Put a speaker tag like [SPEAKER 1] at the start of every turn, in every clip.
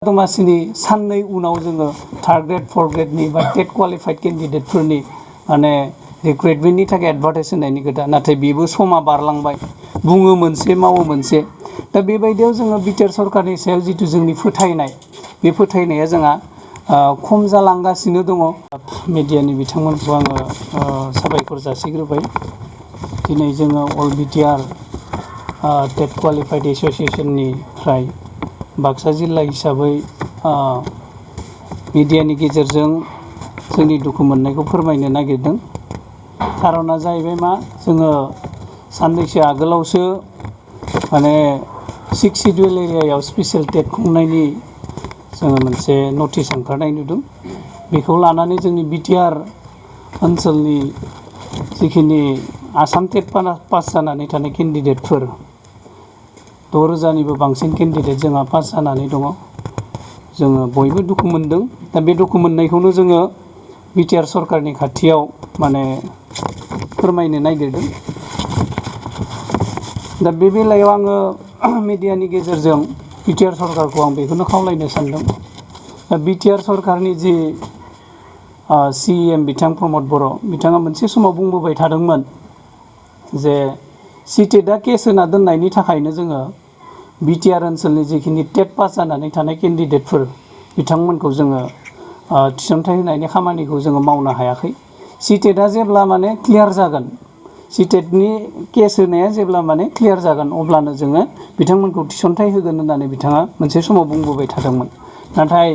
[SPEAKER 1] दमासिनि साननै उनाव जोङो थार्ड ग्रेड फर्थ ग्रेडनि बा टेट क्वालिफाइड केन्डिडेटफोरनि माने रिक्रुइटमेन्टनि थाखाय एडभार्टाइज होनायनि खोथा, नाथाय बेबो समा बारलांबाय, बुङो मोनसे मावो मोनसे। दा बेबायदियाव जोङो बिटिआर सरकारनि सायाव जिथु जोंनि फोथायनाय, बे फोथायनाया जोंहा खम जालांगासिनो दङ। मिडियानि बिथांमोनखौ आङो साबायखर जासिग्रोबाय। दिनै जोङो अल बिटिआर टेट क्वालिफाइड एस'सिएसननिफ्राय बाक्सा जिल्ला हिसाबै मिडियानि गेजेरजों जोंनि दुखु मोननायखौ फोरमायनो नागिरदों। खारना जाहैबाय मा, जोङो साननैसो आगोलावसो माने 6 सिडुल एरियायाव स्पेसियेल टेट खुंनायनि जोङो मोनसे नटिस ओंखारनाय नुदों। बेखौ लानानै जोंनि बिटिआर ओनसोलनि जिखिनि आसाम टेट पास जानानै थानाय केन्डिडेटफोर, 6,000निबो बांसिन केन्डिडेट जोंहा पास जानानै दङ। जोङो बयबो दुखु मोनदों। दा बे दुखु मोननायखौनो जोङो बिटिआर सरकारनि खाथियाव माने फोरमायनो नागिरदों। दा बे बेलायाव आङो मिडियानि गेजेरजों बिटिआर सरकारखौ आं बेखौनो खावलायनो सानदों। दा बिटिआर सरकारनि जि CEM बिथां प्रमद बर', बिथाङा मोनसे समाव बुंबोबाय थादोंमोन जे टेटआ केस होना दोननायनि थाखायनो जोङो बिटिआर ओनसोलनि जिखिनि टेट पास जानानै थानाय केन्डिडेटफोर, बिथांमोनखौ जोङो थिसनथाइ होनायनि खामानिखौ जोङो मावनो हायाखै। टेटआ जेब्ला माने क्लियार जागोन, टेटनि केस होनाया जेब्ला माने क्लियार जागोन, अब्लानो जोङो बिथांमोनखौ थिसनथाइ होगोन होननानै बिथाङा मोनसे समाव बुंबोबाय थादोंमोन। नाथाय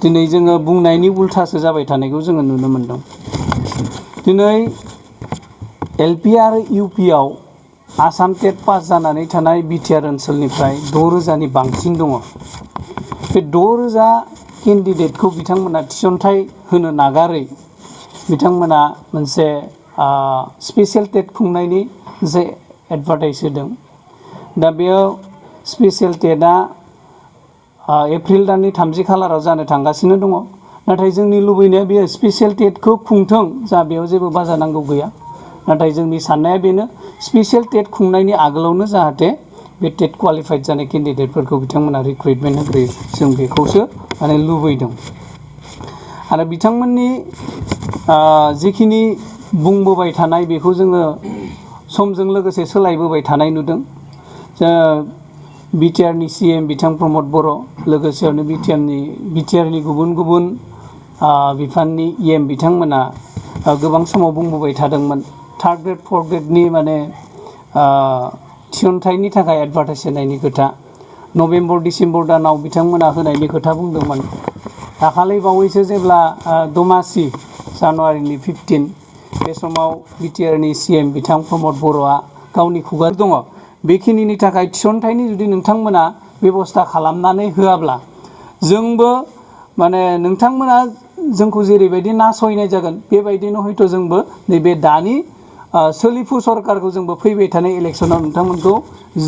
[SPEAKER 1] दिनै जोङो बुंनायनि उल्थासो जाबाय थानायखौ जोङो नुनो मोनदों। दिनै LP आरो UPआव आसाम टेट पास जानानै थानाय बिटिआर ओनसोलनिफ्राय 6,000नि बांसिन दङ। बे 6,000 केन्डिडेटखौ बिथांमोना थिसनथाइ होनो नागारै बिथांमोना मोनसे स्पेसियेल टेट खुंनायनि जे एडभार्टाइज होदों। दा बेयाव स्पेसियेल टेटआ एप्रिल दाननि 30 खालाराव जानो थांगासिनो दङ। नाथाय जोंनि लुबैनाया बेयो स्पेसियेल टेटखौ खुंथों, जा बेयाव जेबो बाजा नांगौ गैया। नाथाय जोंनि साननाया बेनो, स्पेसियेल टेट खुंनायनि आगोलावनो जाहाथे बे टेट क्वालिफाइड जानाय केन्डिडेटफोरखौ बिथांमोना रिक्रुइटमेन्ट होग्रोयो, जों बेखौसो माने लुबैदों। आरो बिथांमोननि जिखिनि बुंबोबाय थानाय, बेखौ जोङो समजों लोगोसे सोलायबोबाय थानाय नुदों। बिटिआरनि CEM बिथां प्रमद बर', लोगोसेयावनो बिटिआरनि गुबुन गुबुन बिफाननि EM बिथांमोना गोबां समाव बुंबोबाय थादोंमोन, थार्ड ग्रेड फर्थ ग्रेडनि माने थिसनथाइनि थाखाय एडभार्टाइज होनायनि खोथा, नभेम्बर डिसेम्बर दानाव बिथांमोना होनायनि खोथा बुंदोंमोन। दाखालि बावैसो जेब्ला दमासि जानुवारिनि 15, बे समाव बिटिआरनि CEM बिथां प्रमद बर'आ गावनि खुगा दङ, बेखिनिनि थाखाय थिसनथाइनि जुदि नोंथांमोना बेबस्था खालामनानै होआब्ला, जोंबो माने नोंथांमोना जोंखौ जेरैबायदि नासयनाय जागोन, बेबायदिनो हयथ' जोंबो नैबे दानि सोलिफु सरकारखौ जोंबो फैबाय थानाय इलेक्सनाव नोंथांमोनखौ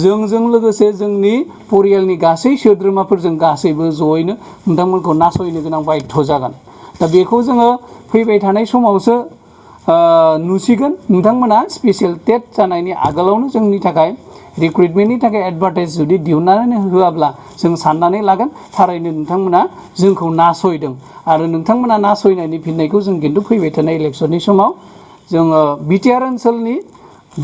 [SPEAKER 1] जोंजों लोगोसे जोंनि परियालनि गासै सोद्रोमाफोरजों गासैबो जयैनो नोंथांमोनखौ नासयनो गोनां बायध' जागोन। दा बेखौ जोङो फैबाय थानाय समावसो नुसिगोन। नोंथांमोना स्पेसियेल टेट जानायनि आगोलावनो जोंनि थाखाय रिक्रुइटमेन्टनि थाखाय एडभार्टाइज जुदि दिहुननानै होआब्ला, जों साननानै लागोन थारैनो नोंथांमोना जोंखौ नासयदों। आरो नोंथांमोना नासयनायनि फिननायखौ जों खिन्थु फैबाय थानाय इलेक्सननि समाव जोङो बिटिआर ओनसोलनि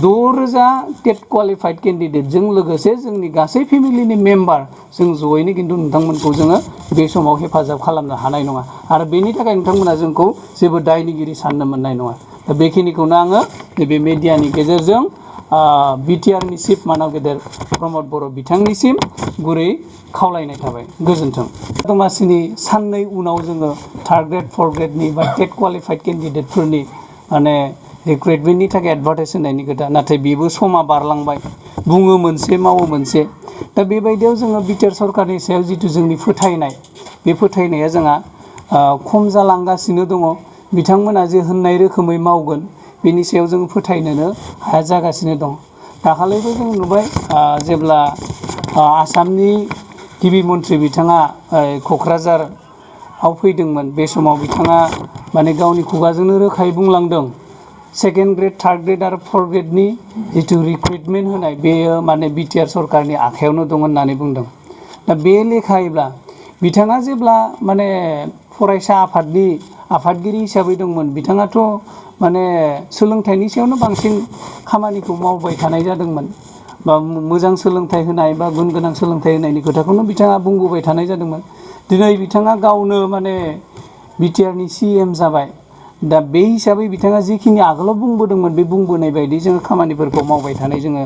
[SPEAKER 1] 6,000 टेट क्वालिफाइड केन्डिडेटजों लोगोसे जोंनि गासै फेमिलिनि मेम्बार, जों जयैनो खिन्थु नोंथांमोनखौ जोङो बे समाव हेफाजाब खालामनो हानाय नङा। आरो बेनि थाखाय नोंथांमोना जोंखौ जेबो दायनिगिरि साननो मोननाय नङा। दा बेखिनिखौनो आङो नैबे मिडियानि गेजेरजों बिटिआरनि चिफ मानव गेदेर प्रमद बर' बिथांनिसिम गुरै खावलायनाय थाबाय। गोजोन्थों। दमासिनि साननै उनाव जोङो थार्ड ग्रेड फर्थ ग्रेडनि बा टेट क्वालिफाइड केन्डिडेटफोरनि माने रिक्रुइटमेन्टनि थाखाय एडभार्टाइज होनायनि खोथा, नाथाय बेबो समा बारलांबाय, बुङो मोनसे मावो मोनसे। दा बेबायदियाव जोङो बिटिआर सरकारनि सायाव जिथु जोंनि फोथायनाय, बे फोथायनाया जोंहा खम जालांगासिनो दङ। बिथांमोना जे होननाय रोखोमै मावगोन, बेनि सायाव जों फोथायनोनो हाया जागासिनो दं। दाखालिबो जों नुबाय, जेब्ला आसामनि गिबि मन्थ्रि बिथाङा क'क्राझाराव फैदोंमोन, बे समाव बिथाङा माने गावनि खुगाजोंनो रोखायै बुंलांदों, सेकेन्ड ग्रेड थार्ड ग्रेड आरो फर्थ ग्रेडनि जिथु रिक्रुइटमेन्ट होनाय, बेयो माने बिटिआर सरकारनि आखायावनो दं होननानै बुंदों। दा बे लेखायैब्ला बिथाङा जेब्ला माने फरायसा आफादनि आफादगिरि हिसाबै दंमोन बिथाङाथ' माने सोलोंथाइनि सायावनो बांसिन खामानिखौ मावबाय थानाय जादोंमोन बा मोजां सोलोंथाइ होनाय बा गुन गोनां सोलोंथाइ होनायनि खोथाखौनो बिथाङा बुंबोबाय थानाय जादोंमोन। दिनै बिथाङा गावनो माने बिटिआरनि CM जाबाय। दा बे हिसाबै बिथाङा जिखिनि आगोलाव बुंबोदोंमोन बे बुंबोनाय बायदि जोङो खामानिफोरखौ मावबाय थानाय जोङो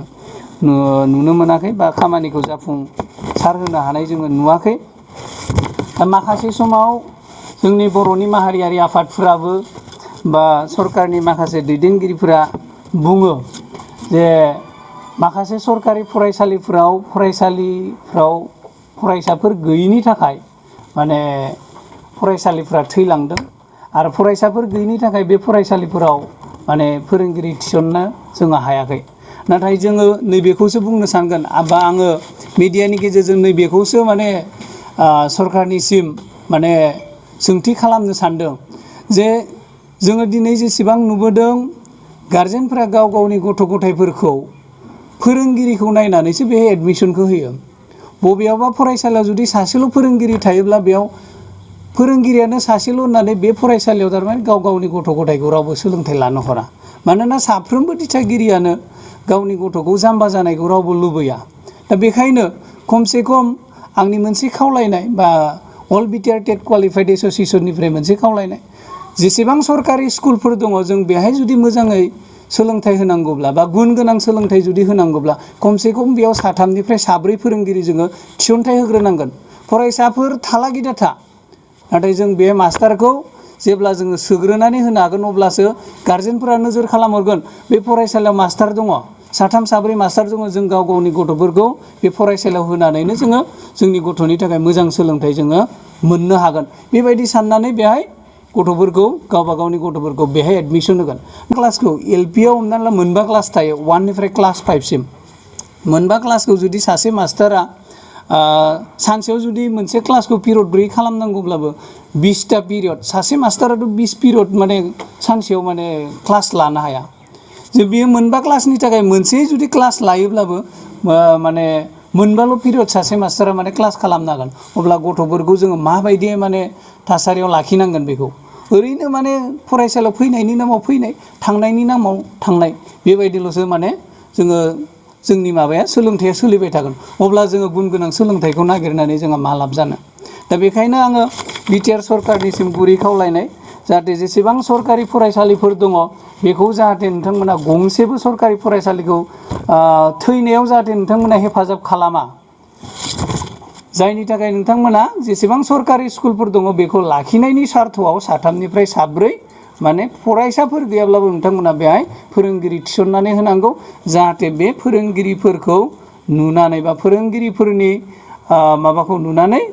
[SPEAKER 1] नुनो मोनाखै बा खामानिखौ जाफुंसार होनो हानाय जोङो नुवाखै। दा माखासे समाव जोंनि बर'नि माहारियारि आफादफोराबो बा सरकारनि माखासे दैदेनगिरिफोरा बुङो जे माखासे सरकारि फरायसालिफोराव फरायसाफोर गैयिनि थाखाय माने फरायसालिफ्रा थैलांदों आरो फरायसाफोर गैयिनि थाखाय बे फरायसालिफोराव माने फोरोंगिरि थिसननो जोङो हायाखै। नाथाय जोङो नैबेखौसो बुंनो सानगोन बा आङो मिडियानि गेजेरजों नैबेखौसो माने सरकारनिसिम माने सोंथि खालामनो सानदों जे जोङो दिनै जेसेबां नुबोदों गारजेनफोरा गाव गावनि गथ' गथायफोरखौ फोरोंगिरिखौ नायनानैसो बेहाय एडमिसनखौ होयो। बबेयावबा फरायसालियाव जुदि सासेल' फोरोंगिरि थायोब्ला बेयाव फोरोंगिरियानो सासेल' होननानै बे फरायसालियाव थारमाने गाव गावनि गथ' गथायखौ रावबो सोलोंथाइ लानो हरा। मानोना साफ्रोमबो दिथागिरियानो गावनि गथ'खौ जाम्बा जानायखौ रावबो लुबैया। दा बेखायनो खमसे खम आंनि मोनसे खावलायनाय बा अल BTR TET क्वालिफाइड एस'सिएसननिफ्राय मोनसे खावलायनाय, जेसेबां सरकारि स्कुलफोर दङ जों बेहाय जुदि मोजाङै सोलोंथाइ होनांगौब्ला बा गुन गोनां सोलोंथाइ जुदि होनांगौब्ला खमसे खम बेयाव साथामनिफ्राय साब्रै फोरोंगिरि जोङो थिसनथाइ होग्रोनांगोन। फरायसाफोर थाला गिदा था, नाथाय जों बे मास्टारखौ जेब्ला जोङो सोग्रोनानै होनो हागोन अब्लासो गारजेनफोरा नोजोर खालामहरगोन बे फरायसालियाव मास्टार दङ, साथाम साब्रै मास्टार दङ, जों गाव गावनि गथ'फोरखौ बे फरायसालियाव होनानैनो जोङो जोंनि गथ'नि थाखाय मोजां सोलोंथाइ जोङो मोननो हागोन। बेबायदि साननानै बेहाय गथ'फोरखौ गावबा गावनि गथ'फोरखौ बेहाय एडमिसन होगोन। क्लासखौ LPआव हमनानै ला मोनबा क्लास थायो 1निफ्राय क्लास 5सिम। मोनबा क्लासखौ जुदि सासे मास्टारा सानसेयाव जुदि मोनसे क्लासखौ पिरियड 4 खालामनांगौब्लाबो 20टा पिरियड, सासे मास्टाराथ' 20 पिरियड माने सानसेयाव माने क्लास लानो हाया। जे बेयो मोनबा क्लासनि थाखाय मोनसे जुदि क्लास लायोब्लाबो माने मोनबाल' पिरियड सासे मास्टारा माने क्लास खालामनो हागोन। अब्ला गथ'फोरखौ जोङो माबायदि माने थासारियाव लाखिनांगोन बेखौ ओरैनो माने फरायसालियाव फैनायनि नामाव फैनाय, थांनायनि नामाव थांनाय, बेबायदिल'सो माने जोंनि माबाया सोलोंथाइया सोलिबाय थागोन। अब्ला जोङो गुन गोनां सोलोंथाइखौ नागिरनानै जोङो मा लाब जानो। दा बेखायनो आङो BTR सरकारनिसिम गुरै खावलायनाय, जाहाथे जेसेबां सरकारि फरायसालिफोर दङ बेखौ जाहाथे नोंथांमोना गंसेबो सरकारि फरायसालिखौ थैनायाव जाहाथे नोंथांमोना हेफाजाब खालामा। जायनि थाखाय नोंथांमोना जेसेबां सरकारि स्कुलफोर दङ बेखौ लाखिनायनि सार्थआव साथामनिफ्राय साब्रै माने फरायसाफोर गैयाब्लाबो नोंथांमोना बेहाय फोरोंगिरि थिसननानै होनांगौ। जाहाथे बे फोरोंगिरिफोरखौ नुनानै बा फोरोंगिरिफोरनि माबाखौ नुनानै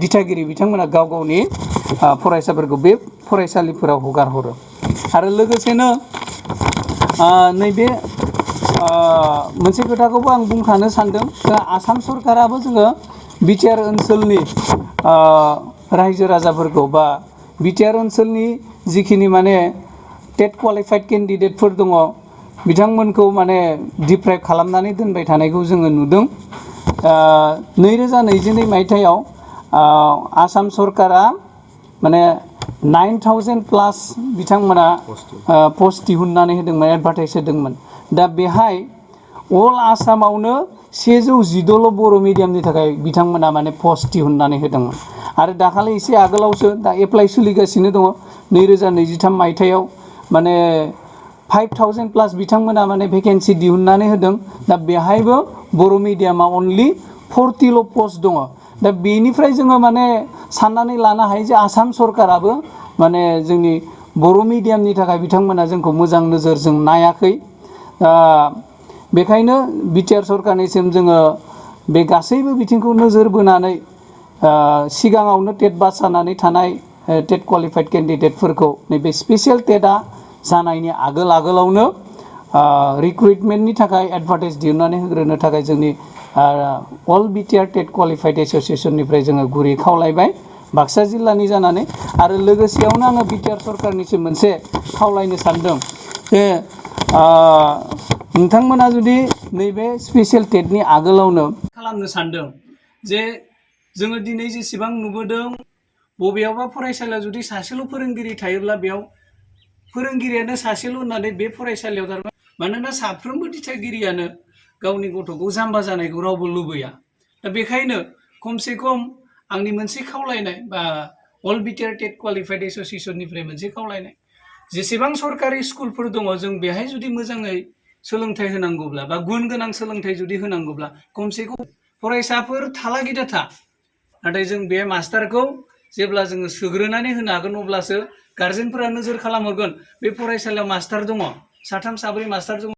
[SPEAKER 1] दिथागिरि बिथांमोना गाव गावनि फरायसाफोरखौ बे फरायसालिफोराव हगार हरो। आरो लोगोसेनो नैबे मोनसे खोथाखौबो आं बुंखानो सानदों, जोंहा आसाम सरकाराबो जोङो BTR ओनसोलनि रायजो राजाफोरखौ बा BTR ओनसोलनि जिखिनि माने टेट क्वालिफाइड केन्डिडेटफोर दङ बिथांमोनखौ माने डिप्राइभ खालामनानै दोनबाय थानायखौ जोङो नुदों। 2022 मायथाइयाव आसाम सरकारा माने 9,000+ बिथांमोना पस्ट दिहुननानै होदोंमोन, एडभार्टाइज होदोंमोन। दा बेहाय अल आसामावनो 114ल' बर' मिडियामनि थाखाय बिथांमोना माने पस्ट दिहुननानै होदोंमोन। आरो दाखालि एसे आगोलावसो दा एप्लाइ सोलिगासिनो दङ 2023 मायथाइयाव माने 5,000+ बिथांमोना माने भेकेन्सि दिहुननानै होदों। दा बेहायबो बर' मिडियामा अनलि 40ल' पस्ट दङ। दा बेनिफ्राय जोङो माने साननानै लानो हायो जे आसाम सरकाराबो माने जोंनि बर' मिडियामनि थाखाय बिथांमोना जोंखौ मोजां नोजोरजों नायाखै। बेखायनो BTR सरकारनिसिम जोङो बे गासैबो बिथिंखौ नोजोर बोनानै सिगाङावनो टेट पास जानानै थानाय टेट क्वालिफाइड केन्डिडेटफोरखौ नैबे स्पेसियेल टेटआ जानायनि आगोलावनो रिक्रुइटमेन्टनि थाखाय एडभार्टाइज दिहुननानै होग्रोनो थाखाय जोंनि अल BTR TET क्वालिफाइड एस'सिएसननिफ्राय जोङो गुरै खावलायबाय बाक्सा जिल्लानि जानानै। आरो लोगोसेयावनो आङो BTR सरकारनिसिम मोनसे खावलायनो सानदों जे नोंथांमोना जुदि नैबे स्पेसियेल टेटनि आगोलावनो खालामनो सानदों जे जोङो दिनै जेसेबां नुबोदों बबेयावबा फरायसालियाव जुदि सासेल' फोरोंगिरि थायोब्ला बेयाव फोरोंगिरियानो सासेल' होननानै बे फरायसालियाव थारमाने मानोना साफ्रोमबो दिथागिरियानो गावनि गथ'खौ जाम्बा जानायखौ रावबो लुबैया। दा बेखायनो खमसे खम आंनि मोनसे खावलायनाय बा अल BTR टेट क्वालिफाइड एस'सिएशननिफ्राय मोनसे खावलायनाय, जेसेबां सरकारि स्कुलफोर दङ जों बेहाय जुदि मोजाङै सोलोंथाइ होनांगौब्ला बा गुन गोनां सोलोंथाइ जुदि होनांगौब्ला खमसे खम फरायसाफोर थालागिदा था, नाथाय जों बे मास्टारखौ जेब्ला जोङो सोग्रोनानै होनो हागोन अब्लासो गार्जेनफोरा नोजोर खालामहरगोन बे फरायसालियाव मास्टार दङ, साथाम साब्रै मास्टार दङ।